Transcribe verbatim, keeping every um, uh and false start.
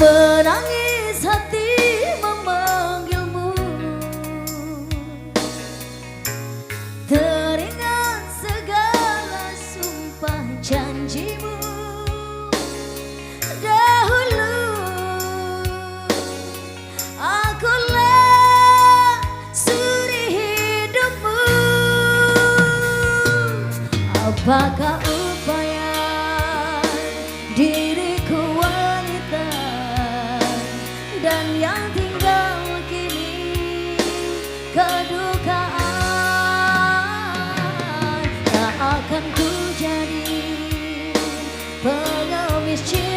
Menangis hati memanggilmu. Teringat segala sumpah janjimu dahulu. Akulah suri hidupmu. Apakah upaya diriku wanita dan yang tinggal kini kedukaan? Tak akan ku jadi pengemis cinta.